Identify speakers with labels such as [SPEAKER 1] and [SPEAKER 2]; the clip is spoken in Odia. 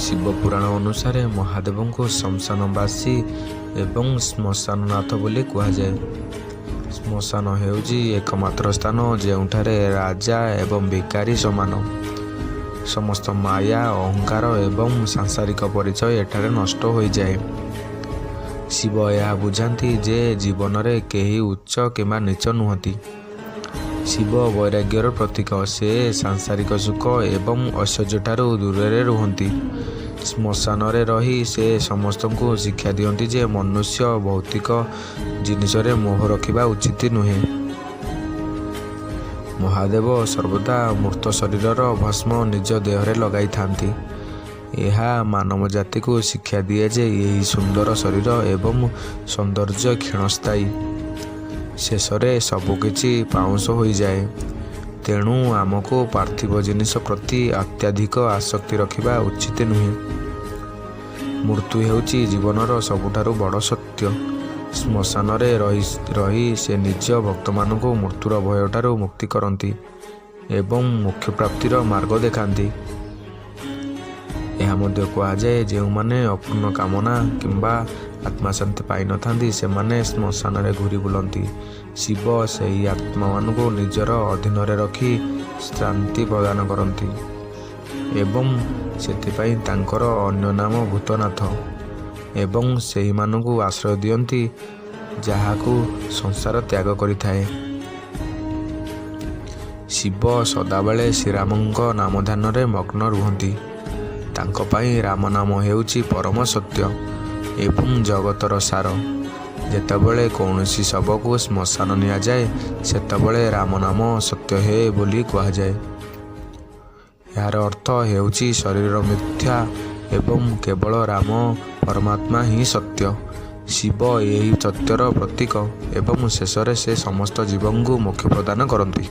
[SPEAKER 1] ଶିବ ପୁରାଣ ଅନୁସାରେ ମହାଦେବଙ୍କୁ ଶ୍ମଶାନବାସୀ ଏବଂ ଶ୍ମଶାନନାଥ ବୋଲି କୁହାଯାଏ। ଶ୍ମଶାନ ହେଉଛି ଏକମାତ୍ର ସ୍ଥାନ ଯେଉଁଠାରେ ରାଜା ଏବଂ ଭିକାରୀ ସମାନ। ସମସ୍ତ ମାୟା, ଅହଙ୍କାର ଏବଂ ସାଂସାରିକ ପରିଚୟ ଏଠାରେ ନଷ୍ଟ ହୋଇଯାଏ। ଶିବ ଏହା ବୁଝାନ୍ତି ଯେ ଜୀବନରେ କେହି ଉଚ୍ଚ କିମ୍ବା ନୀଚ ନୁହନ୍ତି। ଶିବ ବୈରାଗ୍ୟର ପ୍ରତୀକ। ସେ ସାଂସାରିକ ସୁଖ ଏବଂ ଐଶ୍ୱର୍ଯ୍ୟଠାରୁ ଦୂରରେ ରୁହନ୍ତି। ଶ୍ମଶାନରେ ରହି ସେ ସମସ୍ତଙ୍କୁ ଶିକ୍ଷା ଦିଅନ୍ତି ଯେ ମନୁଷ୍ୟ ଭୌତିକ ଜିନିଷରେ ମୋହ ରଖିବା ଉଚିତ ନୁହେଁ। ମହାଦେବ ସର୍ବଦା ମୃତ ଶରୀରର ଭସ୍ମ ନିଜ ଦେହରେ ଲଗାଇଥାନ୍ତି। ଏହା ମାନବ ଜାତିକୁ ଶିକ୍ଷା ଦିଏ ଯେ ଏହି ସୁନ୍ଦର ଶରୀର ଏବଂ ସୌନ୍ଦର୍ଯ୍ୟ କ୍ଷଣସ୍ଥାୟୀ। ଶେଷରେ ସବୁକିଛି ପାଉଁଶ ହୋଇଯାଏ। ତେଣୁ ଆମକୁ ପାର୍ଥିବ ଜିନିଷ ପ୍ରତି ଅତ୍ୟଧିକ ଆସକ୍ତି ରଖିବା ଉଚିତ ନୁହେଁ। ମୃତ୍ୟୁ ହେଉଛି ଜୀବନର ସବୁଠାରୁ ବଡ଼ ସତ୍ୟ। ଶ୍ମଶାନରେ ରହି ରହି ସେ ନିଜ ଭକ୍ତମାନଙ୍କୁ ମୃତ୍ୟୁର ଭୟଠାରୁ ମୁକ୍ତି କରନ୍ତି ଏବଂ ମୋକ୍ଷ ପ୍ରାପ୍ତିର ମାର୍ଗ ଦେଖାନ୍ତି। ଏହା ମଧ୍ୟ କୁହାଯାଏ, ଯେଉଁମାନେ ଅପୂର୍ଣ୍ଣ କାମନା କିମ୍ବା ଆତ୍ମଶାନ୍ତି ପାଇନଥାନ୍ତି, ସେମାନେ ଶ୍ମଶାନରେ ଘୂରି ବୁଲନ୍ତି। ଶିବ ସେହି ଆତ୍ମାମାନଙ୍କୁ ନିଜର ଅଧୀନରେ ରଖି ଶାନ୍ତି ପ୍ରଦାନ କରନ୍ତି ଏବଂ ସେଥିପାଇଁ ତାଙ୍କର ଅନ୍ୟ ନାମ ଭୂତନାଥ ଏବଂ ସେହିମାନଙ୍କୁ ଆଶ୍ରୟ ଦିଅନ୍ତି ଯାହାକୁ ସଂସାର ତ୍ୟାଗ କରିଥାଏ। ଶିବ ସଦାବେଳେ ଶ୍ରୀରାମଙ୍କ ନାମ ଧ୍ୟାନରେ ମଗ୍ନ ରୁହନ୍ତି। ତାଙ୍କ ପାଇଁ ରାମ ନାମ ହେଉଛି ପରମ ସତ୍ୟ ଏବଂ ଜଗତର ସାର। ଯେତେବେଳେ କୌଣସି ଶବକୁ ଶ୍ମଶାନ ନିଆଯାଏ, ସେତେବେଳେ ରାମ ନାମ ସତ୍ୟ ହେ ବୋଲି କୁହାଯାଏ। ଏହାର ଅର୍ଥ ହେଉଛି ଶରୀର ମିଥ୍ୟା ଏବଂ କେବଳ ରାମ ପରମାତ୍ମା ହିଁ ସତ୍ୟ। ଶିବ ଏହି ସତ୍ୟର ପ୍ରତୀକ ଏବଂ ଶେଷରେ ସେ ସମସ୍ତ ଜୀବଙ୍କୁ ମୋକ୍ଷ ପ୍ରଦାନ କରନ୍ତି।